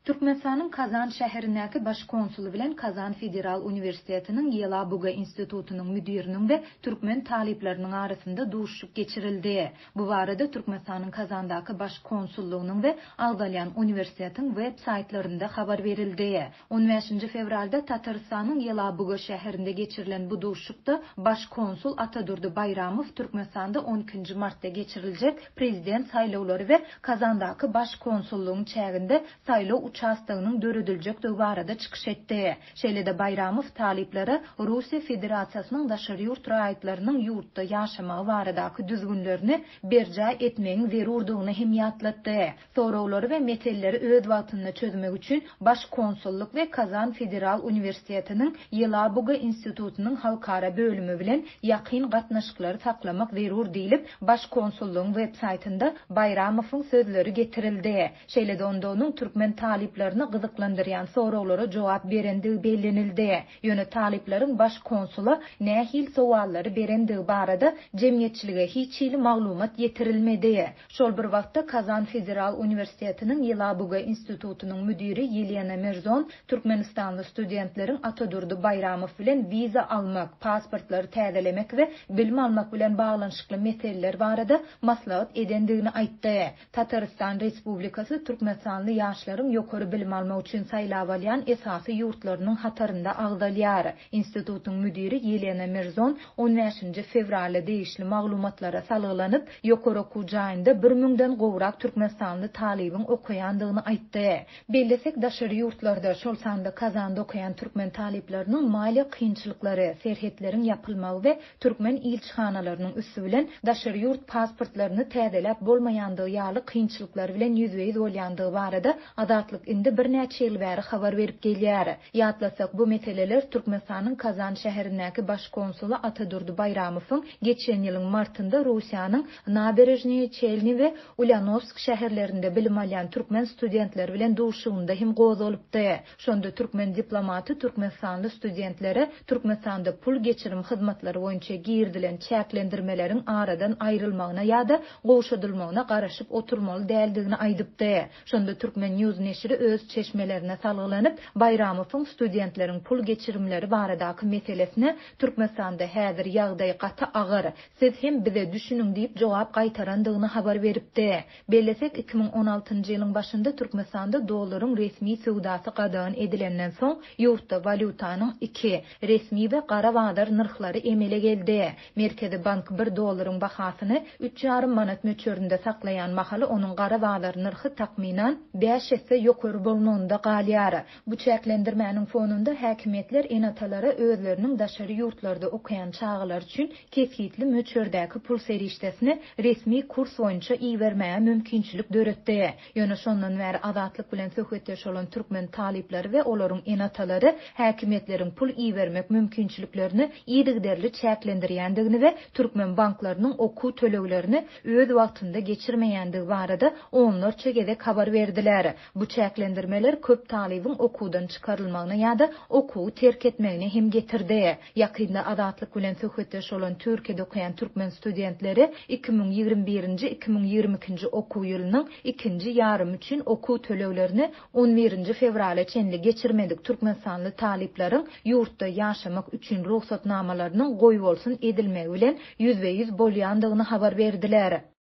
Türkmenistanyň Kazan şäherindäki Baş konsuly bilen Kazan federal uniwersitetiniň Ýelabuga institutynyň müdiriniň we türkmen talyplarynyň arasynda duşuşyk geçirildi. Bu barada Türkmenistanyň Kazandaky Baş konsullygynyň we agzalýan uniwersitetiň web saýtlarynda habar berildi. On bäşinji fewralda Tatarystanyň Ýelabuga şäherinde geçirilen bu duşuşykda Baş konsul Atadurdy Baýramow Türkmenistanda on ikinji martda geçiriljek Prezident saýlawlary we Kazandaky Baş konsullygyň çäginde saýlaw uçastogynyň dörediljekdigi barada çykyş etdi. Şeýle-de Baýramow talyplara Russiýa Federasiýasynyň daşary ýurt raýatlarynyň ýurtda ýaşamagy baradaky düzgünlerini berjaý etmegiň zerurdygyny hem ýatlatdy. Soraglary we meseleleri öz wagtynda çözmek üçin Baş konsullyk we Kazan federal uniwersitetiniň Ýelabuga institutynyň halkara bölümi bilen ýakyn gatnaşyklary saklamak zerur diýlip, Baş konsullygyň web-saýtynda Baýramowyň sözleri getirildi. Şeýle-de onda onuň türkmen talyplaryny gyzyklandyrýan soraglara jogap berendigi bellenildi. Ýöne talyplaryň baş konsula nähili sowallary berendigi barada jemgyýetçilige hiç hili maglumat ýetirilmedi. Şol bir wagtda Kazan federal uniwersitetiniň Ýelabuga institutynyň müdiri Ýelena Merzon türkmenistanly studentleriň Atadurdy Baýramow bilen wiza almak, pasportlary täzelemek we bilim almak bilen baglanyşykly meseleler barada maslahat edendigini aýtdy. Tatarystan Respublikasy türkmenistanly ýaşlaryň ýokary bilim almak üçin saýlap alýan esasy ýurtlarynyň hatarynda agzalýar. Institutyň müdiri Ýelena Mirzon on bäşinji fewralda degişli maglumatlara salgylanyp, ýokary okuw jaýynda bir müňden gowrak türkmenistanly talybyň okaýandygyny aýtdy. Bellesek, daşary ýurtlarda, şol sanda Kazanda okaýan türkmen talyplarynyň maliýe kynçylyklary, serhetleriň ýapylmagy we türkmen ilçihanalarynyň üsti bilen daşary ýurt pasportlaryny täzeläp bolmaýandygy ýaly kynçylyklar bilen ýüzbe-ýüz bolýandygy barada Azatlyk indi birnäçe ýyl bäri habar berip gelýär. Ýatlasak, bu meseleler Türkmenistanyň Kazan şäherindäki baş konsuly Atadurdy Baýramowyň geçen ýylyň martynda Russiýanyň Naberežnyýe Çelni we Ulýanowsk şäherlerinde bilim alýan türkmen studentleri bilen duşuşygynda hem gozgalypdy. Şonda türkmen diplomaty türkmenistanly studentlere Türkmenistanda pul geçirim hyzmatlary boýunça girizilen çäklendirmeleriň aradan aýrylmagyna ýa-da gowşadylmagyna garaşyp oturmaly däldigini aýdypdy. Şonda Turkmen News neşiri öz çeşmelerine salgylanyp, Baýramowyň studentleriň pul geçirimleri baradaky meselesine Türkmenistanda häzir ýagdaý gaty agyr, siz hem bize düşüniň diýip jogap gaýtarandygyny habar beripdi. Bellesek, 2016-njy ýylyň başynda Türkmenistanda dollaryň resmi söwdasy gadagan edilenden soň, ýurtda walýutanyň iki, resmi we gara bazar nyrhlary emele geldi. Merkezi bank bir dollaryň bahasyny üç ýarym manat möçberinde saklaýan mahaly onuň gara bazar nyrhy takmynan bäş esse ýokary bolmagynda galýar. Bu çäklendirmäniň fonunda häkimiýetler ene-atalara özleriniň daşary ýurtlarda okaýan çagalary üçin kesgitli möçberdäki pul serişdesini resmi kurs boýunça ibermäge mümkinçilik döretdi. Ýöne şondan bäri Azatlyk bilen söhbetdeş bolan türkmen talyplary we olaryň ene-atalary häkimiýetleriň pul ibermek mümkinçiliklerini yzygiderli çäklendirýändigini we türkmen banklarynyň okuw töleglerini öz wagtynda geçirmeýändigi barada onlarça gezek habar berdiler. Bu çäklendirmeler köp talybyň okuwdan çykarylmagyna ýa-da okuwy terk etmegine hem getirdi. Ýakynda Azatlyk bilen söhbetdeş bolan Türkiýede okaýan türkmen studentleri 2021-nji, 2022-nji okuw ýylynyň ikinji ýarymy üçin okuw töleglerini on birinji fewrala çenli geçirmedik türkmenistanly talyplaryň ýurtda ýaşamak üçin rugsatnamalarynyň goýbolsun edilmegi bilen ýüzbe-ýüz bolýandygyny habar berdiler.